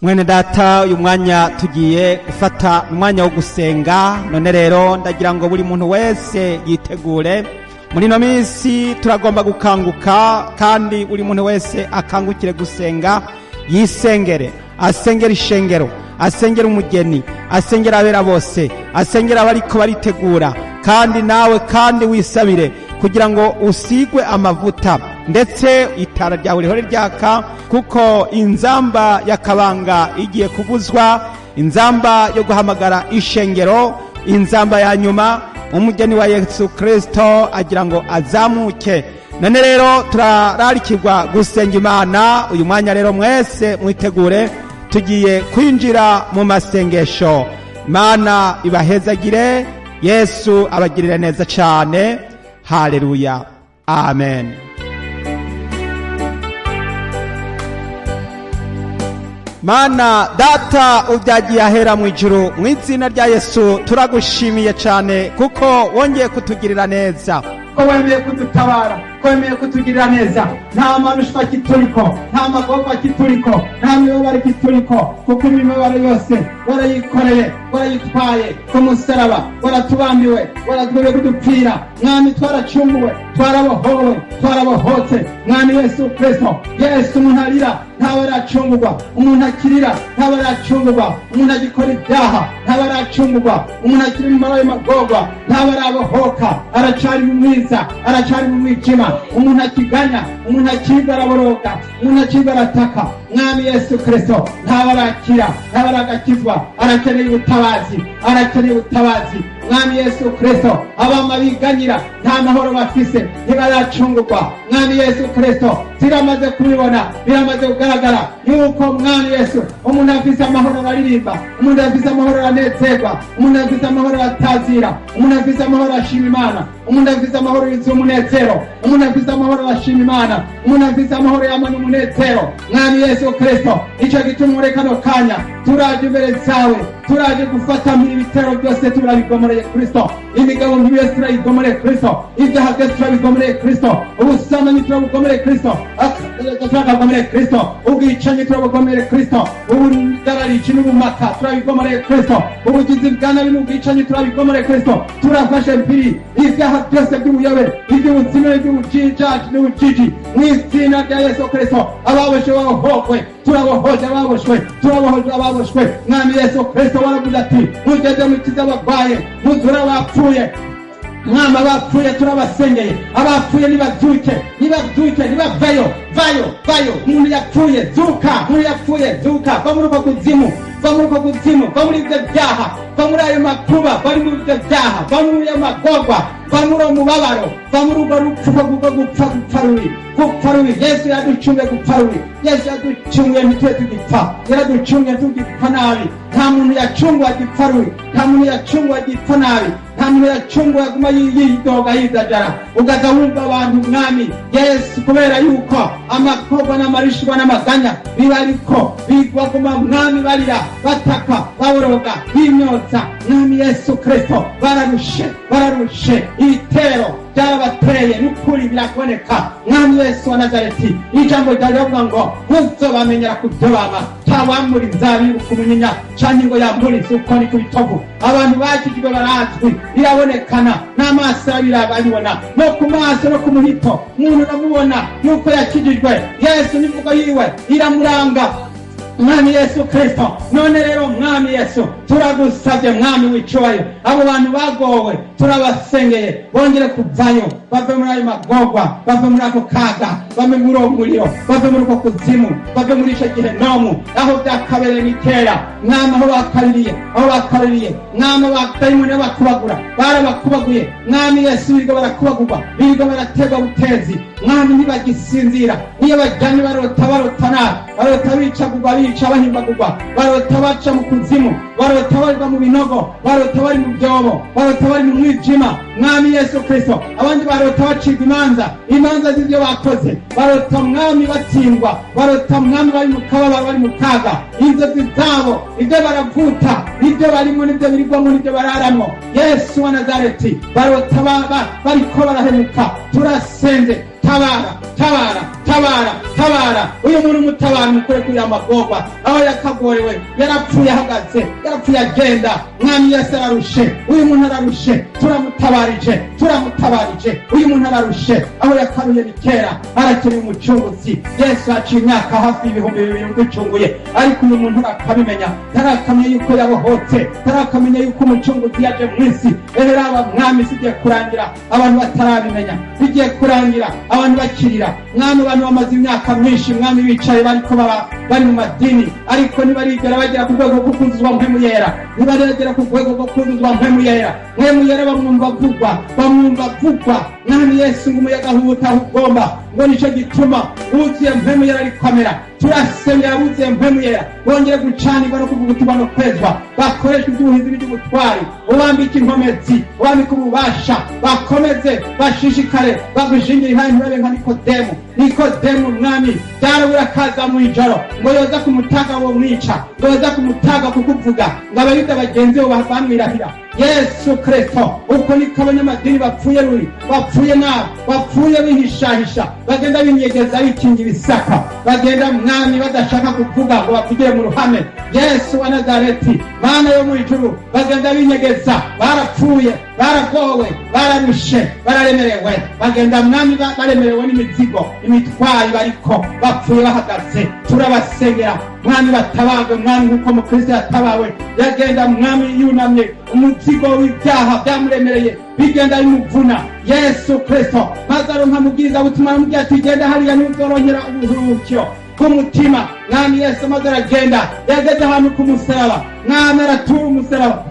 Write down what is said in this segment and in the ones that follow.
Mwene data, uyu mwanya tugiye gufata umwanya wo gusenga. None rero ndagira ngo buri muntu wese yitegure. Muri ino minsi turagomba gukanguka, kandi buri muntu wese akangukire gusenga, yisengere, asengere ishengero, asengere umugeni, asengere abera bose, asengere abariko baritegura. Kandi nawe kandi wisabire kugira ngo usigwe amavuta, ndetse itara ryawe rihore ryaka, kuko inzamba y'akabanga igiye kuvuzwa, inzamba yo guhamagara ishengero, inzamba ya nyuma. Umugeni wa Yesu Kristo agira ngo azamuke. None rero turararikirwa gusenga Imana. Uyu mwanya rero mwese mwitegure, tugiye kwinjira mu masengesho. Imana ibahezagire, Yesu abagirire neza cyane. Haleluya, amen. Mana data ubyagiye ahera mu ijuru, mu izina rya Yesu turagushimiye cyane kuko wongeye kutugirira neza, ko wemeye kudutabara, ko wemeye kutugirira neza. Nta marushwa kituriko, nta magorwa kituriko, nta mibabaro kituriko, kuko imibabaro yose warayikoreye, warayitwaye ku musaraba, waratubambiwe, waratwemeye kudupfira. Mwami, twaracunguwe, twarabohowe, twarabohotse. Mwami Yesu Kristo, Yesu, umuntu arira ntawe aracungurwa, umuntu akirira ntawe aracungurwa, umuntu agikora ibyaha ntawe aracungurwa, umuntu akiri mu marayo magorwa ntawe arabohoka, aracari mu mwiza, aracari mu mwijima. Umuntu akiganya, umuntu akiga araboroga, umuntu akiga arataka. Mwami Yesu Kristo, ntawe arakira, ntawe aragakizwa, arakeneye ubutabazi, arakeneye ubutabazi. Mwami Yesu Kristo, abama biganyira nta mahoro bafise, ntibaracungurwa. Mwami Yesu Kristo, ziramaze kubibona, biramaze kugaragara yuko Mwami Yesu, umuntu afise amahoro araririmba, umuntu afise amahoro aranezerwa, umuntu afise amahoro aratazira, umuntu afise amahoro ashima Imana, umuntu afise amahoro yuzuye umunezero, umuntu afise amahoro ashima Imana, umuntu afise amahoro yamana umunezero. Mwami Yesu Kristo, ico gituma muri kano kanya turaje imbere zawe, turaje gufata ibitero byose turabigomoreye Kristo, imigabo mibi yose turayigomoreye Kristo, ibyaha byose turabigomoreye Kristo, ubusambanyi turabugomoreye Kristo, turabugomoreye Kristo, ubwicanyi turabugomoreye Kristo, ubugararici n'ubumaka turabigomoreye Kristo, ubugizi bwa nabi n'ubwicanyi turabigomoreye Kristo. Turafashe mpiri ibyaha byose by'ubuyobe, iby'ubuzima, iby'ubujiji n'ubujiji, mu izina rya Yesu Kristo. Ababoshwe babohokwe, turabohoje ababoshwe, turabohoje ababoshwe. Mwami Yesu Kristo, waravuze ati mugende mukize abarwaye, muzure abapfuye. Mwami, abapfuye turabasengeye, abapfuye nibabyuke, nibabyuke, nibaveyo, vayo, vayo. Umuntu yapfuye zuka, umuntu yapfuye zuka, va muri uko kuzimu, va muri uko kuzimu, va muri ibyo byaha, va muri ayo makuba, va muri ibyo byaha, va muri ayo magorwa, va muri uwo mubabaro, va muri urwo rupfu rwo gupfa, gupfa rubi, gupfa rubi. Yesu yaducunguye gupfa rubi, Yesu yaducunguye ntitube tugipfa, yaraducunguye tugipfa nabi. Nta muntu yacunguwe agipfa rubi, nta muntu yacunguwe agipfa nabi, nta muntu yacunguwe aguma yidoga, yidajara. Ugaza wumva abantu, Mwami Yesu, kubera yuko amakorwa n'amarishwa n'amaganya bibariko, baguma, Mwami, barira, bataka, baboroga, bimyotsa. Mwami Yesu Kristo, bararushe, bararushe, ibitero byarabateye, n'ukuri biraboneka. Mwami Yesu wa Nazareti, ijambo ryawe rivuga ngo muzobamenyera ku byo bama. Ntawamura inzabibu ku munyinya canke ngo yambure isukoni ku bitovu. Abantu bakijijwe barazwi, birabonekana n'amaso abibona, no ku maso no ku muhito umuntu uramubona yuko yakijijwe. Yesu n'imvugo yiwe iramuranga. Mwami Yesu Kristo, none rero Mwami Yesu, turagusabye, Mwami w'icyubahiro, abo bantu bagowe turabasengeye, bongere kuvayo, bave muri ayo magorwa, bave muri ako kaga, bave muri uwo muriro, bave muri uko kuzimu, bave muri icyo gihenomu aho byakabereye ni kera. Mwami, aho bakaririye, aho bakaririye, Mwami, abadayimoni bakubagura, barabakubaguye. Mwami Yesu, birirwa barakubagurwa, birirwa barategwa butezi. Mwami, ntibagisinzira, niyo baryamye barota, barota nabi, barota bicagurwa, bica bahimbagurwa, barota baca mu kuzimu, barota bari mu binogo, barota bari mu byobo, barota bari mu mwijima. Mwami Yesu Kristo, abandi barota bacibwa imanza, imanza z'ibyo bakoze, barota, Mwami, batsindwa, barota, Mwami, bari mu kababaro, bari mu kaga. Inzozi zabo, ibyo baravuta, ibyo barimo, n'ibyo birirwamo, n'ibyo bararamo. Yesu wa Nazareti, barota bariko barahemuka. Turasenze, tabara, tabara. Tabara, tabara uyu muntu, mutabara mukure kuri amagorwa aho yakagorewe. Yarapfuye ahagaze, yarapfuye agenda. Mwami Yesu, ararushe uyu muntu, ararushe. Turamutabarije, turamutabarije. Uyu muntu ararushe, aho yakaruye ni kera, arakeneye umucunguzi. Yesu, haciye imyaka hafi 2000 uducunguye, ariko uyu muntu ntarakabimenya, ntarakamenya yuko yabohotse, ntarakamenya yuko umucunguzi yaje mu isi. Rero aba Mwami, sigiye kurangira abantu batarabimenya, bigiye kurangira abantu bakirira. Mwami, abantu bamaze imyaka myinshi, Mwami, bicaye bariko baba bari mu madini, ariko ntibarigera bagera ku rwego rwo kuzuzwa Mpwemu Yera, ntibaragera ku rwego rwo kuzuzwa Mpwemu Yera. Mpwemu Yera bamwumva avugwa, bamwumva avugwa. Mwami Yesu, ngo umuyaga huta aho ugomba, ngo nico gituma wuzuye Mpwemu Yera arikomera. Turasengera buzuye Mpwemu Yera bongere gucanirwa no kuvugutirwa no kwezwa, bakoreshwa iby'ubuhinzi n'iby'ubutwari, ubambike inkomezi, ubambike ububasha, bakomeze bashishikare bagushingira intahe, ntibabe nka Nikodemu. Nikodemu, Mwami, byarabura akaza mu ijoro ngo yoza kumutaga wo mwica, ngo yoza kumutaga kukuvuga, ngo Abayuda bagenzi bo bamwirahira Yesu Kristo. Uko niko abanyamadini bapfuye ruri, bapfuye nabi, bapfuye bihishahisha, bagenda binyegeza, bikinga ibisaka, bagenda, Mwami, badashaka kuvuga ngo bavugire mu ruhame Yesu wa Nazareti, Mana yo mu ijuru. Bagenda binyegeza, barapfuye, baragowe, bararushe, bararemerewe. Bagenda, Mwami, baremerewe n'imizigo, imitwaro bariko, bapfuye bahagaze. Turabasengera, Mwami, batabagwe, Mwami, nk'uko Mukristo yatabawe. Yagenda, Mwami, yunamye, umuzigo w'ibyaha byamuremereye, bigenda bimuvuna. Yesu Kristo, maze aronka mubwiriza butumwa, aramubwira ati: "Genda hariya ntuzorongera uburuhukiro bw'umutima." Mwami Yesu, maze aragenda. Yageze ahantu ku musaraba, Mwami, aratura umusaraba,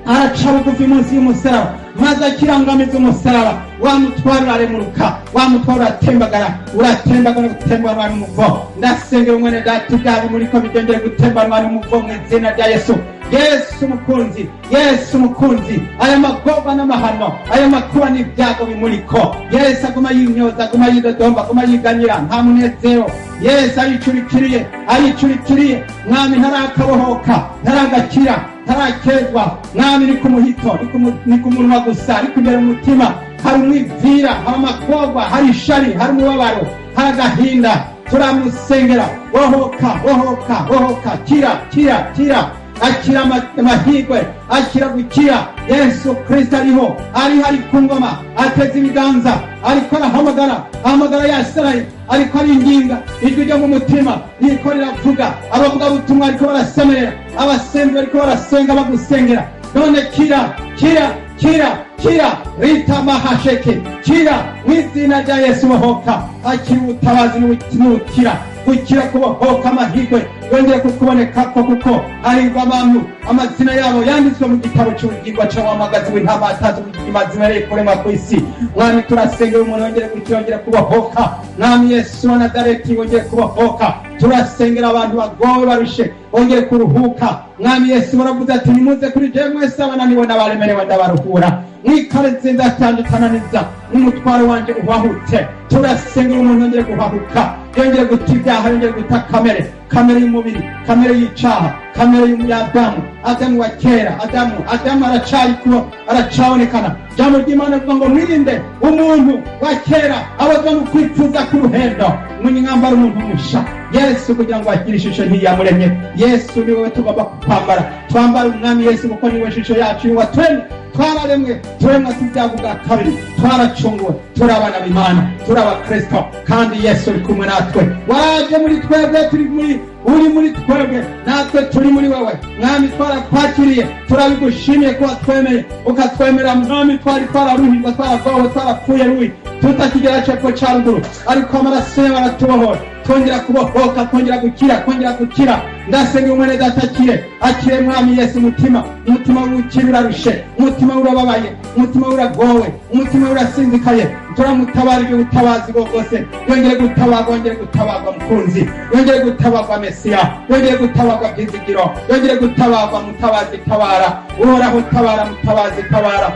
araca bugufi munsi y'umusaraba, maze akirangamiza umusaraba, wa mutwaro uraremuruka, wa mutwaro uratembagara, uratembagara, gutembanwa n'umuvo. Ndasengera umwene data, ibyaha bimuriko bigendere gutembanwa n'umuvo mu izina rya Yesu. Yesu mukunzi, Yesu mukunzi, aya magoba n'amahano, aya makuba n'ibyago bimuriko, Yesu, aguma yimyoza, aguma yidodomba, aguma yiganyira, nta munezero. Yesu, aricurikiriye, aricurikiriye. Mwami, ntarakabohoka, ntaragakira, ntarakezwa. Mwami, ni ku muhito, ni ku munwa gusa, ariko imbere mu mutima hari umwivira, hari amakogwa, hari ishari, hari umubabaro, hari agahinda. Turamusengera: bohoka, bohoka, bohoka, kira, kira, kira, akira amahirwe, akira gukira. Yesu Kristo ariho, ariho, ari ku ngoma, ateze ibiganza, ariko arahamagara, ahamagara yasaraye, ariko aringinga. Ijwi ryo mu mutima riko riravuga, abavugabutumwa ariko barasemerera, abasenzi bariko barasenga, bagusengera. None kira, kira, kira, kira, rita mahasheke, kira mu izina rya Yesu. Bohoka, akira ubutabazi n'ubukira, gukira, kubohoka, amahirwe yongeye kukubonekako, kuko hahirwa abantu amazina yabo yanditswe mu gitabo cy'ubugingo cy'uwamagazi w'intama atazi ubuzima zibereye kuremwa ku isi. Mwami, turasengera umuntu yongere gukira, yongere kubohoka. Mwami Yesu wa Nazareti, wongere kubohoka. Turasengera abantu bagowe, barushe, bongere kuruhuka. Mwami Yesu, baravuze ati: "Nimuze kuri jewe mwese abananiwe n'abaremerewe, ndabaruhura. Mwikoreze indatanje itananiza, n'umutwaro wanje uhahutse." Turasengera umuntu yongere guhahuka, yongere guta ibyaha, yongere guta kamere, kamere y'umubiri, kamere y'icaha, kamere y'Adamu, Adamu wa kera. Adamu, Adamu aracari kuba aracabonekana. Ijambo ry'Imana rivuga ngo: "Mwirinde umuntu wa kera abazwa mu kwifuza k'uruhendo, mwambara umuntu musha Yesu, kugira ngo agire ishusho ntiyamuremye." Yesu, ni wowe tugomba kwambara. Twambara Umwami Yesu, kuko niwe shusho yacu waturemye. Twararemwe, turemwa tubyago bwa kabiri, twaracunguwe, turi abana b'Imana, turi abakristo, kandi Yesu uri kumwe natwe. Waje muri twebwe, turi muri, uri muri twebwe, natwe turi muri wewe. Mwami, twarakwakiriye, turabigushimiye ko watwemeye, ukatwemera. Mwami, twari twararuhirwa, twaragowe, twarapfuye rubi, tutakigera cepfo ca ruguru, ariko amaraso yawe aratubohora, twongera kubohoka, twongera gukira, twongera gukira. Ndasenga umwene data akire, akire. Mwami Yesu, umutima, umutima w'ukira urarushe, umutima urababaye, umutima uragowe, umutima urasinzikaye. Turamutabarije ubutabazi bwo bwose, yongere gutabarwa, yongere gutabarwa. Mukunzi, yongere gutabarwa. Mesiya, yongere gutabarwa. Byizigiro, yongere gutabarwa. Mutabazi, tabara. Uhoraho, tabara. Mutabazi, tabara.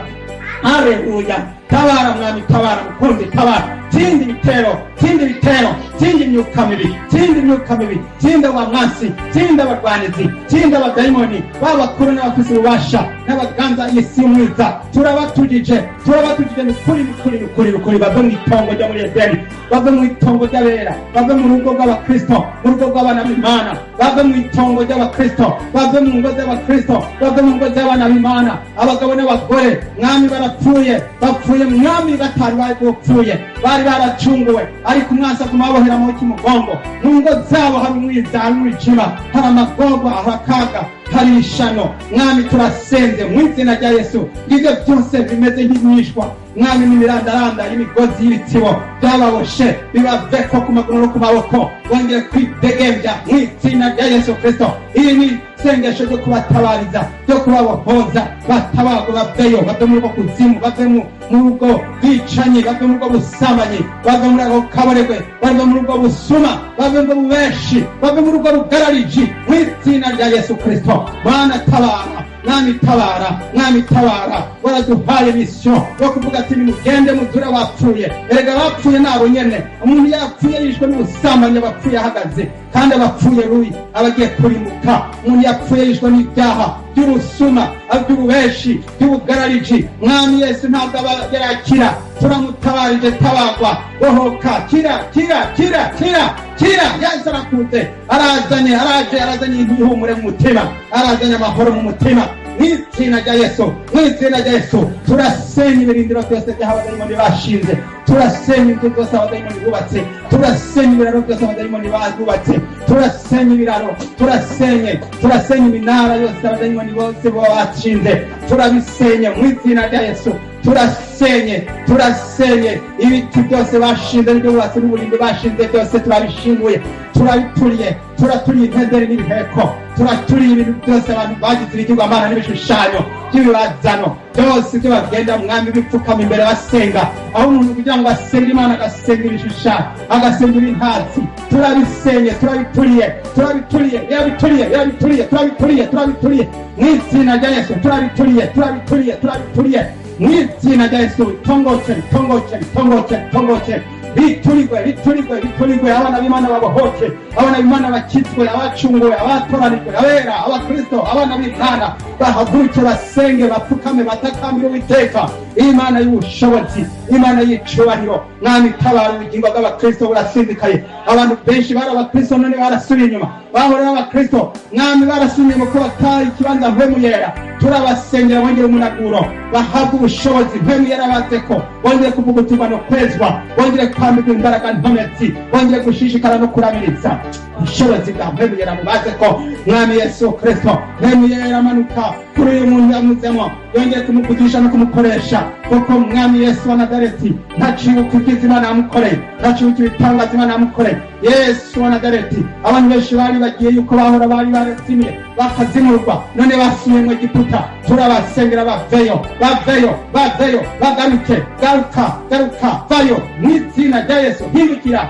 Haleluya. Tabara mwami, tabara mukunzi, tabara. Tsinda ibitero, tsinda ibitero, tsinda imyuka mibi, tsinda imyuka mibi, tsinda wa mwansi, tsinda abarwanizi, tsinda abadayimoni, b'abakuru n'abafise ububasha n'abaganza isi mwiza. Turabatujije, turabatujije nukuri, nukuri, nukuri, nukuri. Bave mu itongo ryo muri Edeni, bave mu itongo ry'abera, bave mu rugo rw'abakristo, mu rugo rw'abana b'Imana, bave mu itongo ry'abakristo, bave mu ngo z'abakristo, bave mu ngo z'abana b'Imana. Abagabo n'abagore mwami barapfuye, bapfuye mwami batari bapfuye, bari baracunguwe, ariko umwansi aguma abohera mu kimugongo. Mu ngo zabo hari umwiza, hari umwijima, hari amagorwa, hari akaga, hari ishano. Mwami turasenze mu izina rya Yesu, ibyo byose bimeze nk'imyishwa mwami, n'imirandaranda y'imigozi y'ibitsibo byababoshe bibaveko ku maguru no ku maboko, bongere kwidegembya mu izina rya Yesu Kristo. Iri ni isengesho ryo kubatabariza, ryo kubabohoza, batabarwe baveyo, bave muri ubwo kuzimu, bave mu ubwo bwicanyi, bave muri ubwo busambanyi, bave muri ako kaboregwe, bave muri ubwo busuma, bave muri ubwo bubeshi, bave muri ubwo bugarariji mu izina rya Yesu Kristo. Bwana tabara, mwami tabara, mwami tabara. Waraduhaye misiyo yo kuvuga ati nimugende muzure abapfuye. Erega abapfuye nabo nyene, umuntu yapfuye yishwe n'ubusambanyi, abapfuye ahagaze, kandi abapfuye ruyi abagiye kurimbuka. Umuntu yapfuye yishwe n'ibyaha by'ubusuma, by'ububeshi, by'ubugarariji, mwami Yesu ntabwo aba yarakira. Turamutabarije, tabagwa, bohoka, kira, kira, kira, kira, kira. Yesu arakuze, arazanye, araje, arazanye ihumure mu mutima, arazanye amahoro mu mutima mw'izina rya Yesu, mw'izina rya Yesu. Turasenya ibirindiro byose by'abadayimoni bashinze, turasenya inzu zose abadayimoni bubatse, turasenya ibiraro byose abadayimoni bubatse, turasenya ibiraro, turasenye, turasenya iminara yose abadayimoni bose baba bashinze, turabisenye mu izina rya Yesu. Turasenye, turasenye ibiti byose bashinze n'ibyo bubatse n'uburimbi bashinze byose, turabishinguye, turabituriye, turaturiye intenderi n'ibiheko, turaturiye ibintu byose abantu bagize ibigirwamana n'ibishushanyo by'ibibazano byose ibyo bagenda mwami bipfukama imbere basenga, aho umuntu kugira ngo asenge Imana agasenga ibishushanyo, agasenga ibintatsi. Turabisenye, turabituriye, turabituriye, birabituriye, birabituriye, turabituriye, turabituriye mu izina rya Yesu. Turabituriye, turabituriye, turabituriye mu izina rya Yesu. Bitongoce, bitongoce, bitongoce, bitongoce, biturigwe, biturigwe, biturigwe. Abana b'Imana babohoke, abana b'Imana bakizwe, abacunguwe, abatoranijwe, abera, abakristo, abana b'Imana bahaguruke, basenge, bapfukame, batakambire Uwiteka, Imana y'ubushobozi, Imana y'icubahiro. Mwami tabara, ubugingo bw'abakristo burasinzikaye. Abantu benshi bari abakristo none barasubiye inyuma, bahora ari abakristo mwami barasubiye inyuma ko batari ikibanza mpwemu yera. Turabasengera bongere umunaguro, bahabwe ubushobozi mpwemu yera bazeko, bongere kuvugutirwa no kwezwa, bongere kwambikwa imbaraga nkomezi, bongere gushishikara no kuramiriza. Ubushobozi bwa mpwemu yera mubazeko mwami Yesu Kristo. Mpwemu yera amanuka kuri uyu muntu yamuzemo, yongere kumuvugisha no kumukoresha, kuko mwami Yesu wa Nazareti ntacibuka ibyiza Imana yamukoreye, ntacibuka ibitangaza Imana yamukoreye. Yesu wa Nazareti, abantu benshi bari bagiye yuko bahora bari barazimiye bakazimurwa, none basubiye mu Egiputa. Turabasengera baveyo, baveyo, baveyo, bagaruke. Garuka, garuka, vayo mu izina rya Yesu. Hindukira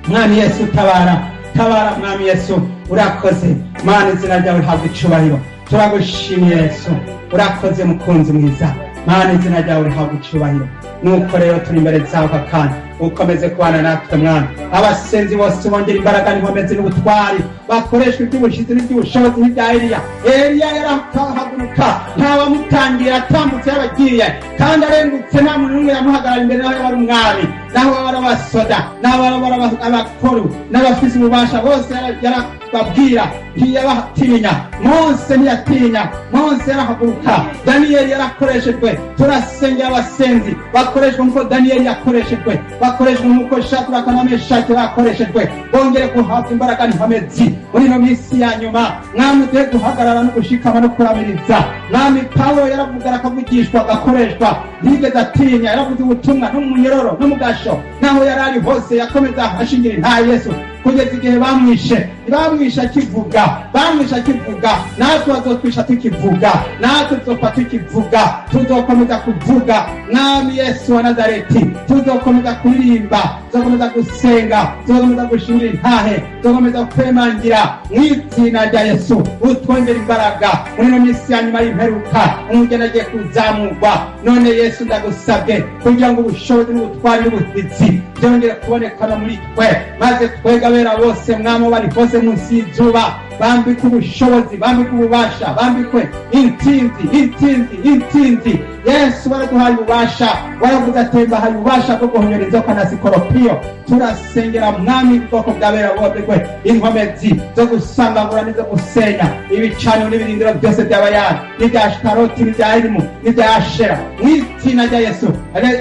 mwami Yesu, tabara, tabara mwami Yesu. Urakoze Mana, izina ryawe rihabwa icubahiro. Turagushimiye Yesu, urakoze mukunzi mwiza. Mana, izina ryawe rihabwa icubahiro. Nuko rero turi imbere zawe kandi ukomeze kubana natwe mwana. Abasenzi bose bongera imbaraga n'inkomezi n'ubutwari, bakoreshwa iby'ubushizi n'iby'ubushobozi nk'ibya Eliya. Eliya yarahaguruka ntawamutangira, atambutse yabagiye kandi arengutse, nta muntu n'umwe yamuhagarara imbere, naho yaba ari umwami, naho baba ari abasoda, naho baba ari abakuru n'abafise ububasha bose, yarababwira, ntiyabatinya. Mose ntiyatinya, Mose yarahaguruka. Daniyeli yarakoreshejwe. Turasengera abasenzi bakoreshwa nk'uko Daniyeli yakoreshejwe, bakoreshwa nk'uko Shadraka na Meshaki bakoreshejwe, bongere guhabwa imbaraga n'inkomezi muri ino minsi ya nyuma. Mwami uduhe guhagarara no gushikama no kuramiriza. Mwami Pawulo yaravuga, akavugishwa, agakoreshwa, ntiyigeze atinya, yaravuze ubutumwa no mu munyororo no mu gasho, naho yari ari hose yakomeza ashingira intahe Yesu kugeza igihe bamwishe. Bamwishe akivuga, bamwishe akivuga. Natwe bazotwisha tukivuga, natwe tuzopfa tukivuga, tuzokomeza kuvuga mwami Yesu wa Nazareti, tuzokomeza kuririmba. Tuzokomeza gusenga, tuzokomeza gushingira intahe, tuzokomeza kwemangira mu izina rya Yesu. Utwongera imbaraga muri ino minsi ya nyuma y'imperuka, umugeni agiye kuzamurwa. None Yesu, ndagusabye kugira ngo ubushobozi n'ubutwari n'ubutitsi byongere kubonekana muri twe, maze twege abera bose, Mwami, bari hose munsi y'izuba, bambikwe ubushobozi, bambikwe ububasha, bambikwe intsinzi, intsinzi, intsinzi. Yesu, waraduhaye ububasha, waravuze ati: "Mbahaye ububasha bwo guhonyora inzoka na sikoropiyo." Turasengera, Mwami, ubwoko bw'abera bobegwe inkomezi zo gusambagura n'izo gusenya ibicaniro n'ibirindiro byose by'abayani n'ibya Ashitaroti n'ibya Elimu n'ibya Ashera mu izina rya Yesu.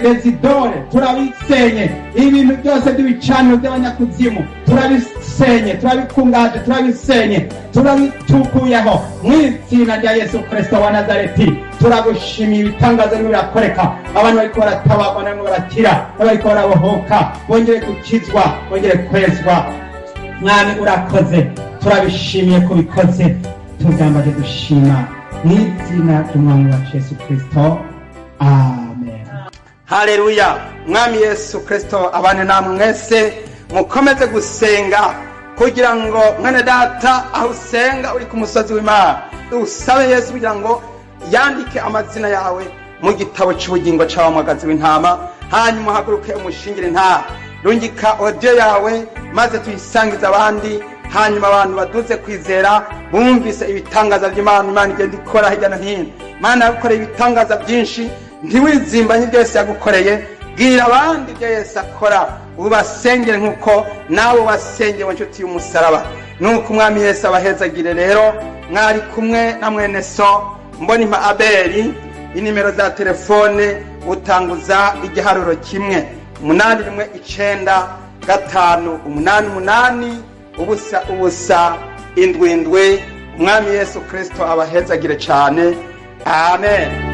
Rezidore turabisenye, ibintu byose by'ibicaniro by'abanyakuzimu turabisenye, turabikungaje, turabisenye, turabitukuyeho mu izina rya Yesu Kristo wa Nazareti. Turagushimiye, ibitangaza birimo birakoreka, abantu bariko baratabarwa, namwe barakira, n'abariko barabohoka, bongere gukizwa, bongere kwezwa. Mwami, urakoze, turabishimiye ko bikoze, tubyambaje dushima mu izina ry'Umwami wacu Yesu Kristo, amen. Haleluya! Mwami Yesu Kristo abane namwe mwese. Mukomeze gusenga kugira ngo, mwene data, aho usenga uri ku musozi w'Imana, usabe Yesu kugira ngo yandike amazina yawe mu gitabo cy'ubugingo cy'abamwagazi w'intama, hanyuma uhaguruke umushingire intaha. Rungika audio yawe maze tuyisangize abandi, hanyuma abantu baduze kwizera bumvise ibitangaza by'Imana. Imana igenda ikora hirya no hino. Imana yagukoreye ibitangaza byinshi, ntiwizimbanye ibyo Yesu yagukoreye. Bwira abandi ibyo Yesu akora, ubasengere nk'uko nawe wasengewe, inshuti y'umusaraba. Nuko Umwami Yesu abahezagire. Rero mwari kumwe na mwene so Mbonimpa Abeli. Inimero za telefone, utanguza igiharuro 1, 819 588 00 77. Umwami Yesu Kristo abahezagire cyane, amen.